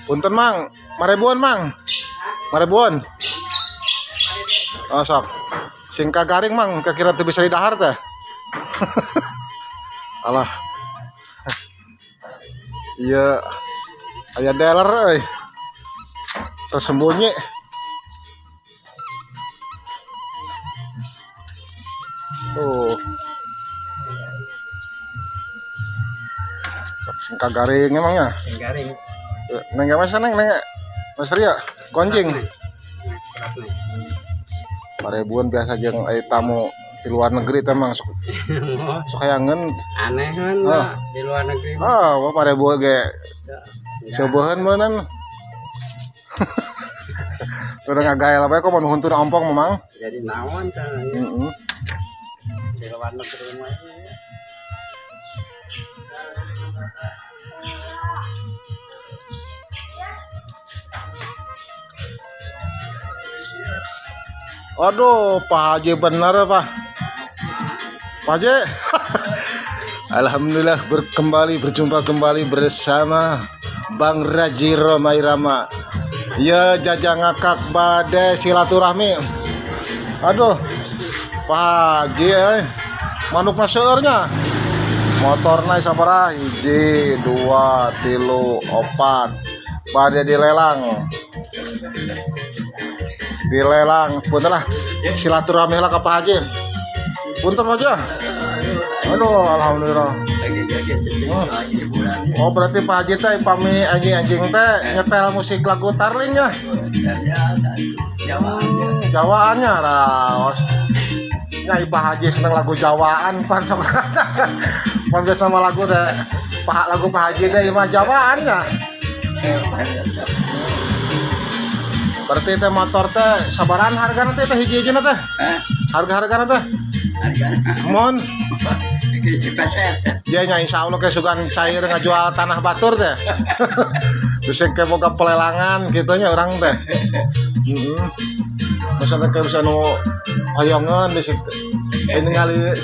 Punten Mang, marebuan Mang. Marebuan. Oh sok. Sing kagaring Mang, kira-kira teu bisa didahar teh. Alah. Iya. Aya dealer euy. Tersembunyi. Tuh. Sok sing kagaring emangnya. Sing garing. Neng mas neng neng Mas Ria gonjing. Berat nih. Parebuan biasa jeung aya tamu di luar negeri teh mang sok sok hayangeun. Aneh kan Ah. di luar negeri. Ah, wah parebuan ge seubeun meunan. Udah ngagael bae kok mun huntur ompong memang. Jadi naon tah ya. Heeh. Di luar negeri mah ya. Aduh, Pak Haji bener Pak. Pak Haji. Alhamdulillah berkembali berjumpa kembali bersama Bang Raji Rhoma Irama. Ya jajang ngakak bade silaturahmi. Aduh, Pak Haji manuk seueurnya. Motorna sabaraha? 1, 2, 3, 4. Bade dilelang. Dilelang, punten lah. Silaturahmi lah ka Pak Haji. Punten Pak Haji. Aduh, alhamdulillah. Oh, berarti Pak Haji teh pami anjing-anjing teh nyetel musik lagu tarling ya? Jawaannya raos. Nya Pak Haji seneng lagu Jawaan pan sok. Pan biasa sama lagu teh Pak lagu Pak Haji deh mah Jawaannya. Berarti teh motor teh sabaran hargana teh teh hiji-hijina teh? Harga-hargana teh? Mon. Ya nya insyaallah ke sugan cair ngajual tanah batur teh. Bisa ke boga pelelangan kitu nya urang teh. Heeh. Misalnya ke bisa nu hoyongeun bisa ningali.